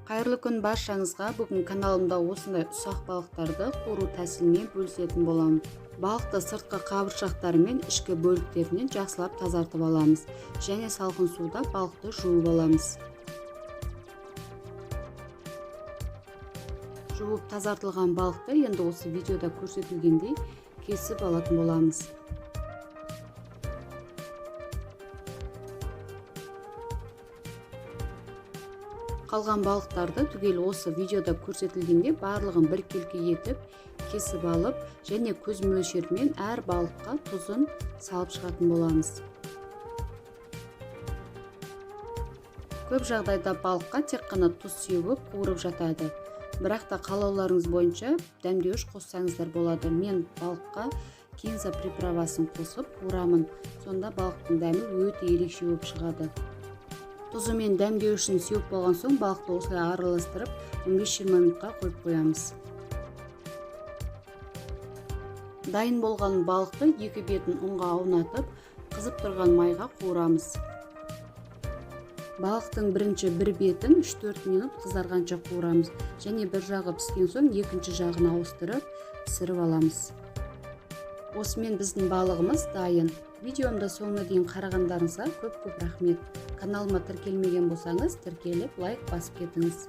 Қайырлы күн баршаңызға. Бүгін каналымда осындай ұсақ балықтарды қуыру тәсілімен бөлісетін боламын. Балықты сыртқы қабыршақтары мен ішкі бөліктерінен жақсылап тазартып аламыз және салқын суда балықты жуып аламыз. Жуып тазартылған балықты енді осы видеода көрсетілгендей кесіп алатын боламыз. Қалған балықтарды түгел осы видеода көрсетілгенде барлығын біркелкі етіп кесіп алып және көз мөлшерімен әр балыққа тұзын салып шығатын боламыз. Көп жағдайда балыққа тек қана тұз сеуіп қуырып жатады. Бірақ та қалауларыңыз бойынша дәмдеуіш қоссаңыздар болады. Мен балыққа кинза приправасын қосып қуырамын. Сонда балықтың дәмі өте ерекше болып шығады. Тұзы мен дәмдеуішін сеуіп болған соң балықты осылай араластырып 15-20 минутқа қойып қоямыз. Дайын болған балықты екі бетін ұнға аунатып, қызып тұрған майға қуырамыз. Балықтың бірінші бір бетін 3-4 минут қызарғанша қуырамыз және бір жағы піскен соң екінші жағын ауыстырып пісіріп аламыз. Осымен біздің балығымыз дайын. Видеомды соңына дейін қарағандарыңызға көп-көп рахмет. Каналыма тіркелмеген болсаңыз, тіркеліп лайк басып кетіңіз.